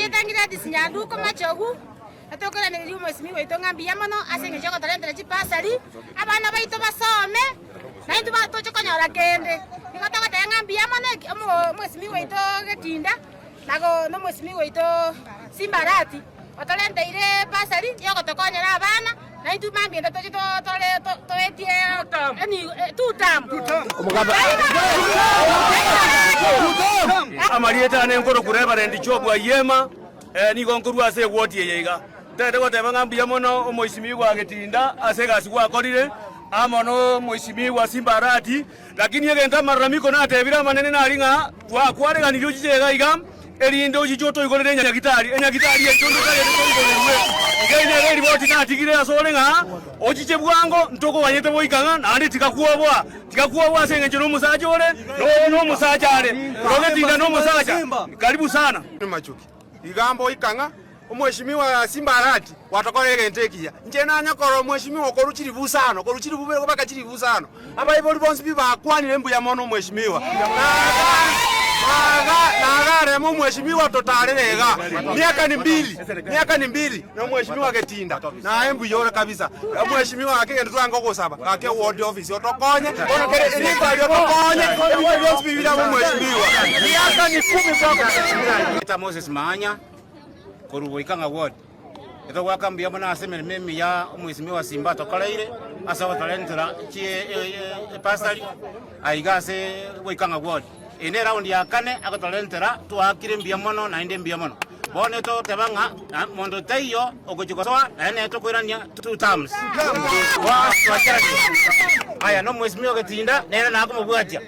Amarieta Gladys Nyanduko Machogu, Tokoiraneria omwesimigwa oito ng'a mbuya mono ase engencho y'ogotorentera chibasari, abana baito basome, na intwe toche konyora kende. Nigo togoteba ng'a mbuya mono omwesimigwa oito Getinda na nomwesimigwa oito Simba Arati otorenteire ebasari yogotokonyera abana, na intwe mambia ende toche tore toetie two term. Amarieta ane nkorokwa Reverend Job Ayiema. Nigo nkorua ase egwoti eye iga. Ntagete goteba ng'a mbuya mono omoisimigwa Getinda ase egasi gwakorire, amo nomoisimigwa Simba Arati, lakini egento amararamiko natebire amanene nari ng'a twakwareganirie ochiche iga iga, erinde ochiche otoigorere enyagitari, enyagitari yaito ntotagete toigorerwe. Iga eye nere eriboti natigire asore ng'a ochiche bwango ntokoganyete goika ng'a naende tiga kwoboa, tiga kwoboa ase engencho nomosacha ore, noyo nomosacha are, Rogetinda nomosacha, karibu sana. Machoki, iga mboika ng'a omweshimiwa Simba Arati gwatokorera egento ekiya. Inche nanye korora omweshimiwa okorwa chilifu isano, korwa chilifu ibere mpaka chilifu isano. Abaibori bonsi pi bakwanire mbuya mono omweshimiwa. Nagarema omweshimiwa totarire iga miaka ni mbili, miaka ni mbili na omweshimiwa Getinda naye mbuya ore kabisa. Omweshimiwa gaki egento twange ogosaba gaki eward office otokonye bono kere erikori otokonye ebinto bionsi pi bire amo omweshimiwa. Miaka ni kumi mpaka Peter Moses Maanya korwa Boikang'a Ward. Etogoaka mbuya mono ase emeremo emiya omwesimigwa Simba atokoreire ase ogotorentera epasari aiga ase Boikang'a Ward. Eye ne round ya kane agotorentera twaakire mbuya mono naende mbuya mono. Bono togoteba ng'a monto taiyo ogochia gosoa naende nere tokoirania two terms. Bono twacheranire. Aya nomwesimigwa Getinda nere nakomobwatia.